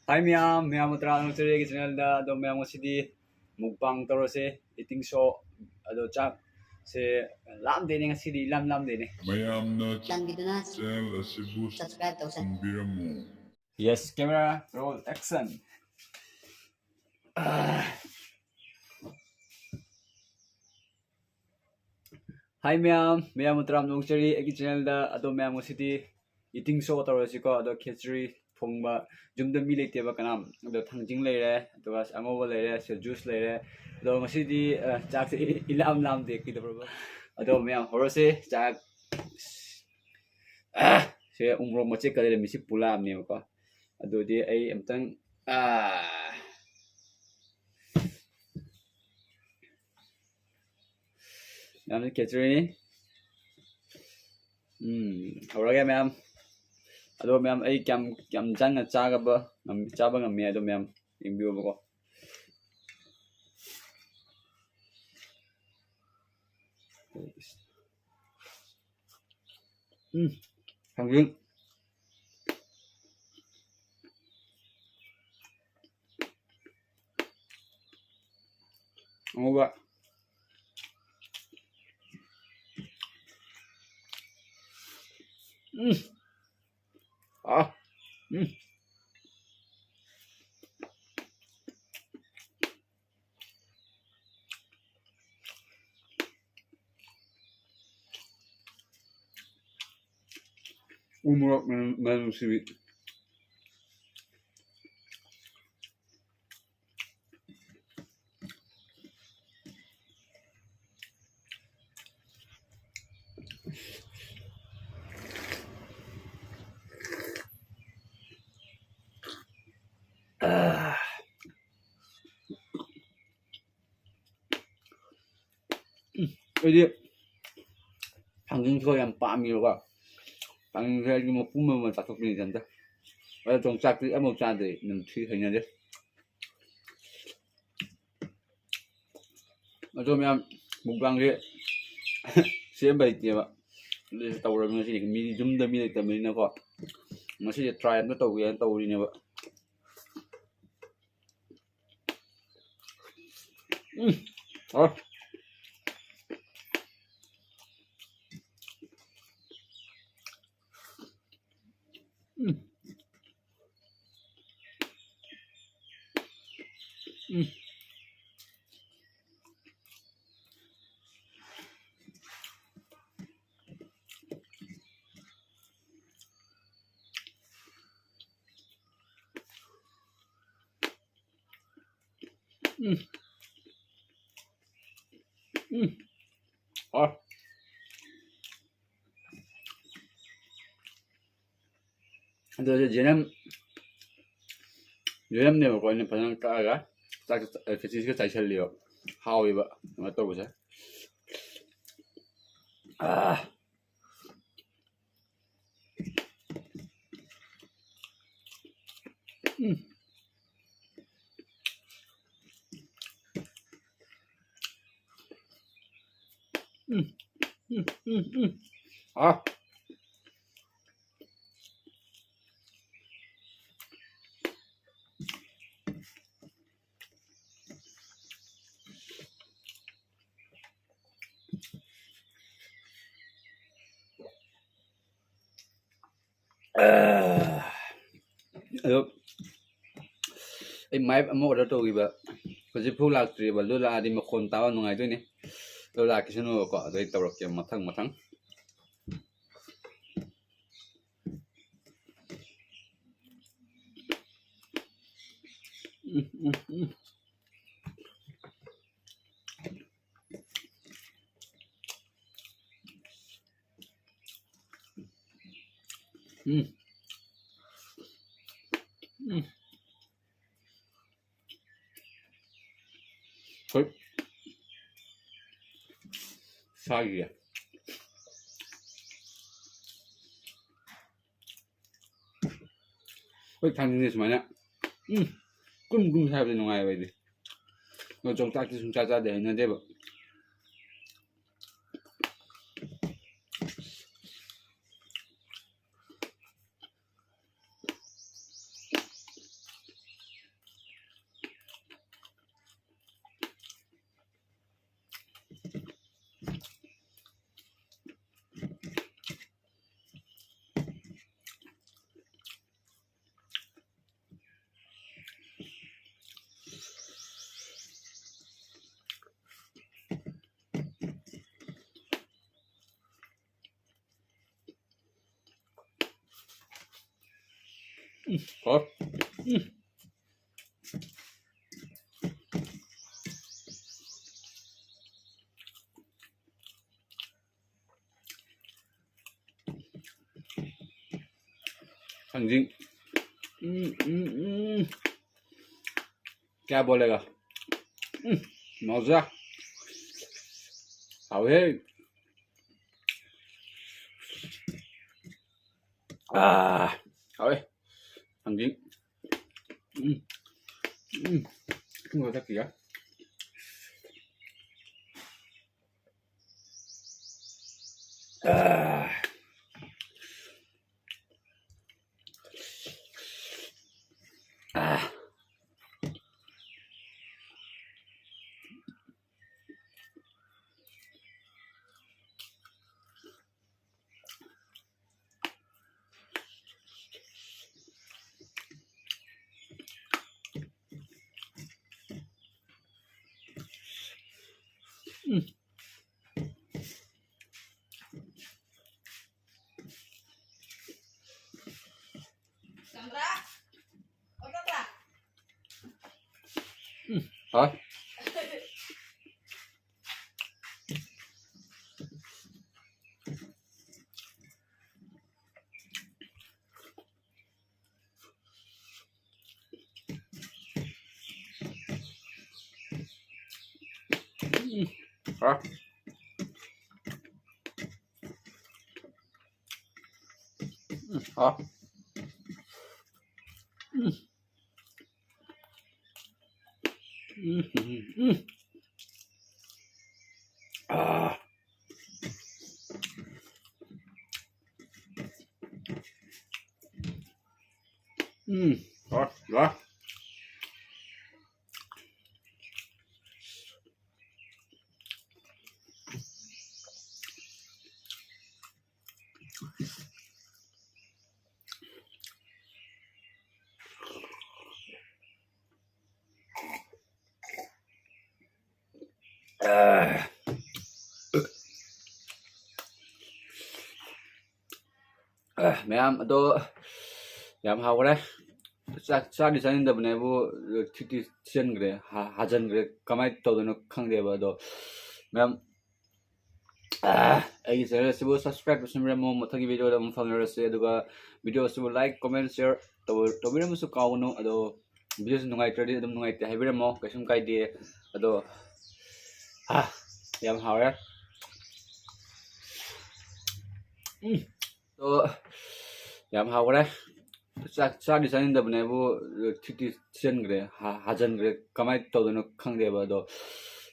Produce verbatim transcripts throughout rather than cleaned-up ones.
Hi ꯃꯌꯥꯝ, ꯃꯌꯥꯝꯕꯨ ꯇꯔꯥꯝꯅ ꯑꯣꯛꯆꯔꯤ ꯑꯩꯒꯤ channelꯗ꯫ ꯑꯗꯣ ꯃꯌꯥꯝ, ꯉꯁꯤꯗꯤ mukbang ꯇꯧꯔꯁꯦ, eating show꯫ ꯑꯗꯣ ꯆꯥꯛꯁꯦ ꯂꯥꯝꯗꯦꯅꯦ, ꯉꯁꯤꯗꯤ ꯏꯂꯥꯝ ꯂꯥꯝꯗꯦꯅꯦ꯫ ꯃꯌꯥꯝꯅ ꯆꯥꯟꯕꯤꯗꯨꯅ channel ꯑꯁꯤꯕꯨ subscribe ꯇꯧꯁꯟ- ꯊꯝꯕꯤꯔꯝꯃꯨ꯫ Yes, camera roll, action. ꯑꯥ꯫ Hi ꯃꯌꯥꯝ, ꯃꯌꯥꯝꯕꯨ ꯇꯔꯥꯝꯅ ꯑꯣꯛꯆꯔꯤ ꯑꯩꯒꯤ channelꯗ꯫ ꯑꯗꯣ ꯃꯌꯥꯝ, ꯉꯁꯤꯗꯤ eating show ꯇꯧꯔꯁꯤꯀꯣ꯫ ꯑꯗꯣ ꯈꯦꯆ꯭ꯔꯤ ꯊꯣꯡꯕ, ꯌꯨꯝꯗ ꯃꯤ ꯂꯩꯇꯦꯕ ꯀꯅꯥꯝ꯫ ꯑꯗꯣ ꯊꯥꯡꯖꯤꯡ ꯂꯩꯔꯦ, ꯑꯗꯨꯒ ꯑꯉꯧꯕ ꯂꯩꯔꯦ, ꯁꯦ juice ꯂꯩꯔꯦ꯫ ꯑꯗꯣ ꯉꯁꯤꯗꯤ, ꯑ, ꯆꯥꯛꯁꯦ ꯏ-, ꯏꯂꯥꯝ ꯂꯥꯝꯗꯦ, ꯀꯩꯗꯧꯔꯕ? ꯑꯗꯣ ꯃꯌꯥꯝ, ꯍꯧꯔꯁꯦ ꯆꯥꯛ꯫ ꯑ, ꯁꯦ ꯎꯃꯣꯔꯣꯛ ꯃꯆꯦꯠꯀ ꯂꯩꯔꯝꯃꯤ, ꯁꯤ ꯄꯨꯂꯥꯝꯅꯦꯕꯀꯣ꯫ ꯑꯗꯨꯗꯤ ꯑꯩ ꯑꯝꯇꯪ, ꯑ, ꯃꯌꯥꯝꯁꯦ ꯈꯦꯆ꯭ꯔꯤꯅꯤ꯫ ꯎꯝ, ꯍꯧꯔꯒꯦ ꯃꯌꯥꯝ꯫ ꯑꯗꯣ ꯃꯌꯥꯝ, ꯑꯩ ꯀꯌꯥꯝ, ꯀꯌꯥꯝ ꯆꯪꯅ ꯆꯥꯒꯕ ꯉꯝ-, ꯆꯥꯕ ꯉꯝꯃꯤ ꯑꯗꯣ ꯃꯌꯥꯝ ꯌꯦꯡꯕꯤꯌꯣꯕꯀꯣ꯫ ꯎꯝ, ꯊꯥꯡꯖꯤꯡ꯫ ꯑꯉꯧꯕ꯫ ꯎꯝ꯫ ꯑꯥ꯫ ꯎꯝ꯫ ꯎ ꯃꯣꯔꯣꯛ ꯃꯅꯝ, ꯃꯅꯝ ꯅꯨꯡꯁꯤꯕꯤ꯫ ꯑꯥ꯫ ꯎꯝ, ꯑꯩꯗꯤ ꯊꯥꯡꯖꯤꯡꯁꯨ ꯌꯥꯝ ꯄꯥꯝꯃꯦꯕꯀꯣ꯫ ꯊꯥꯡꯖꯤꯡꯁꯦ ꯑꯩꯗꯤ ꯃꯄꯨꯝ ꯑꯃ ꯆꯥꯊꯣꯛꯄꯅꯤ ꯏꯊꯟꯇ꯫ ꯑꯗꯣ ꯌꯣꯡꯆꯥꯛꯇꯤ ꯑꯃꯐꯥꯎ ꯆꯥꯗ꯭ꯔꯤ, ꯅꯝꯊꯤ, ꯍꯩꯅꯗꯦ꯫ ꯑꯗꯣ ꯃꯌꯥꯝ, mukbangꯁꯦ ꯁꯦꯝꯕ ꯍꯩꯇꯦꯕ꯫ ꯑꯗꯨ ꯇꯧꯔꯕꯅꯤ ꯉꯁꯤꯗꯤ꯫ ꯃꯤꯗꯤ ꯌꯨꯝꯗ ꯃꯤ ꯂꯩꯇꯕꯅꯤꯅꯀꯣ꯫ ꯉꯁꯤꯁꯦ try ꯑꯝꯇ ꯇꯧꯒꯦꯅ ꯇꯧꯔꯤꯅꯦꯕ꯫ ꯎꯝ꯫ ꯍꯥꯎꯔꯦ꯫ ꯎꯝ꯫ ꯎꯝ꯫ ꯎꯝ꯫ ꯎꯝ꯫ ꯍꯥꯎꯔꯦ꯫ ꯑꯗꯨ ꯖꯦꯅꯝ, ꯖꯦꯅꯝꯅꯦꯕꯀꯣ, ꯑꯩꯅ ꯐꯖꯅ ꯀꯛꯑꯒ ꯆꯥꯛ, ꯈꯦꯆꯤꯁꯤꯒ ꯆꯥꯏꯁꯜꯂꯤꯕ꯫ ꯍꯥꯎꯋꯦꯕ ꯀꯩꯅꯣ ꯇꯧꯕꯁꯦ꯫ ꯑꯥ꯫ ꯎꯝ꯫ ꯎꯝ, ꯎꯝ, ꯎꯝ, ꯎꯝ꯫ ꯑꯥ꯫ ꯑꯗꯣ ꯑꯩ ꯃꯥꯏꯞ ꯑꯃ ꯑꯣꯔꯗꯔ ꯇꯧꯈꯤꯕ, ꯍꯧꯖꯤꯛꯐꯥꯎ ꯂꯥꯛꯇ꯭ꯔꯤꯕ꯫ ꯑꯗꯨ ꯂꯥꯛꯑꯗꯤ ꯃꯈꯣꯟ ꯇꯥꯕ ꯅꯨꯡꯉꯥꯏꯗꯣꯏꯅꯦ꯫ ꯑꯗꯨ ꯂꯥꯛꯈꯤꯁꯅꯨꯕꯀꯣ, ꯑꯗꯨ ꯑꯩ ꯇꯧꯔꯛꯀꯦ ꯃꯊꯪ ꯃꯊꯪ꯫ ꯎꯝ, ꯎꯝ, ꯎꯝ꯫ ꯎꯝ꯫ ꯎꯝ꯫ ꯍꯣꯏ꯫ ꯁꯥꯒꯤ꯫ ꯍꯣꯏ, ꯊꯥꯡꯖꯤꯡꯁꯦ ꯁꯨꯃꯥꯏꯅ, ꯎꯝ, ꯀꯨꯝ ꯀꯨꯝ ꯁꯥꯏꯕꯗꯤ ꯅꯨꯡꯉꯥꯏꯕ ꯑꯩꯗꯤ꯫ ꯑꯗꯣ ꯌꯣꯡꯆꯥꯛꯇꯤ ꯁꯨꯡꯆꯥ ꯆꯥꯗꯦ, ꯍꯩꯅꯗꯦꯕ꯫ ꯎꯝ, ꯍꯥꯎ꯫ ꯎꯝ꯫ ꯊꯥꯡꯖꯤꯡ꯫ ꯎꯝ, ꯎꯝ, ꯎꯝ꯫ क्या बोलेगा? ꯎꯝ, ꯃꯧꯖꯥ꯫ ꯍꯥꯎꯋꯦꯍꯦ꯫ ꯑꯥ, ꯍꯥꯎꯋꯦ꯫ ꯊꯥꯡꯖꯤꯡ꯫ ꯎꯝ꯫ ꯎꯝ꯫ ꯏꯁꯤꯡ ꯈꯔ ꯊꯛꯈꯤꯒꯦ꯫ ꯑꯥ꯫ ꯑꯥ꯫ ꯎꯝ, ꯍꯥꯎ꯫ ꯎꯝ, ꯍꯥꯎ꯫ ꯎꯝ, ꯍꯥꯎ꯫ ꯎꯝ꯫ ꯎꯝ, ꯎꯝ, ꯎꯝ꯫ ꯑꯥ꯫ ꯎꯝ, ꯍꯥꯎ, ꯍꯥꯎ꯫ ꯑ, ꯃꯌꯥꯝ ꯑꯗꯣ, ꯌꯥꯝ ꯍꯥꯎꯈ꯭ꯔꯦ꯫ ꯆꯥꯛ ꯆꯥꯗꯤ ꯆꯥꯅꯤꯡꯗꯕꯅꯦꯕꯨ, ꯊꯤꯠꯇꯤ ꯊꯤꯖꯤꯟꯈ꯭ꯔꯦ, ꯍꯥ-, ꯍꯥꯖꯤꯟꯈ꯭ꯔꯦ꯫ ꯀꯃꯥꯏꯅ ꯇꯧꯗꯣꯏꯅꯣ ꯈꯪꯗꯦꯕ꯫ ꯑꯗꯣ ꯃꯌꯥꯝ, ꯑꯥ, ꯑꯩꯒꯤ channel ꯑꯁꯤꯕꯨ subscribe ꯇꯧꯁꯟꯕꯤꯔꯝꯃꯣ꯫ ꯃꯊꯪꯒꯤ video ꯗ ꯑꯃꯨꯛ ꯐꯪꯅꯔꯁꯤ꯫ ꯑꯗꯨꯒ video ꯑꯁꯤꯕꯨ like, comment, share ꯇꯧꯕ-, ꯇꯧꯕꯤꯔꯝꯕꯁꯨ ꯀꯥꯎꯒꯅꯨ꯫ ꯑꯗꯣ video ꯁꯤ ꯅꯨꯡꯉꯥꯏꯇ꯭ꯔꯗꯤ ꯑꯗꯨꯝ ꯅꯨꯡꯉꯥꯏꯇꯦ ꯍꯥꯏꯕꯤꯔꯝꯃꯣ, ꯀꯩꯁꯨꯝ ꯀꯥꯏꯗꯦ꯫ ꯑꯗꯣ, ꯑꯥ, ꯌꯥꯝ ꯍꯥꯎꯔꯦ꯫ ꯎꯝ꯫ ꯑꯗꯣ ꯌꯥꯝ ꯍꯥꯎꯈ꯭ꯔꯦ꯫ ꯆꯥꯛ ꯆꯥꯗꯤ ꯆꯥꯅꯤꯡꯗꯕꯅꯦꯕꯨ, ꯊꯤꯠꯇꯤ ꯊꯤꯖꯤꯟꯈ꯭ꯔꯦ, ꯍꯥ-, ꯍꯥꯖꯤꯟꯈ꯭ꯔꯦ꯫ ꯀꯃꯥꯏꯅ ꯇꯧꯗꯣꯏꯅꯣ ꯈꯪꯗꯦꯕ꯫ ꯑꯗꯣ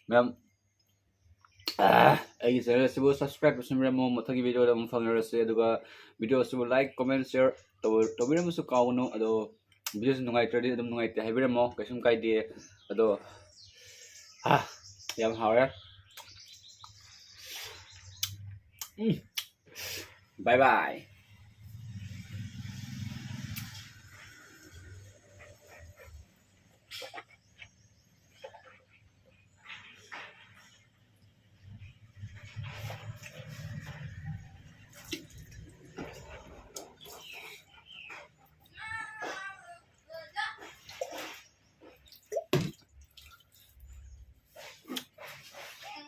ꯃꯌꯥꯝ, ꯑꯥ, ꯑꯩꯒꯤ channel ꯑꯁꯤꯕꯨ subscribe ꯇꯧꯁꯟꯕꯤꯔꯝꯃꯣ꯫ ꯃꯊꯪꯒꯤ video ꯗ ꯑꯃꯨꯛ ꯐꯪꯅꯔꯁꯤ꯫ ꯑꯗꯨꯒ video ꯑꯁꯤꯕꯨ like, comment, share ꯇꯧꯕ-, ꯇꯧꯕꯤꯔꯝꯕꯁꯨ ꯀꯥꯎꯒꯅꯨ꯫ ꯑꯗꯣ video ꯁꯤ ꯅꯨꯡꯉꯥꯏꯇ꯭ꯔꯗꯤ ꯑꯗꯨꯝ ꯅꯨꯡꯉꯥꯏꯇꯦ ꯍꯥꯏꯕꯤꯔꯝꯃꯣ, ꯀꯩꯁꯨꯝ ꯀꯥꯏꯗꯦ꯫ ꯑꯗꯣ, ꯑꯥ, ꯌꯥꯝ ꯍꯥꯎꯔꯦ꯫ ꯎꯝ꯫ Bye bye꯫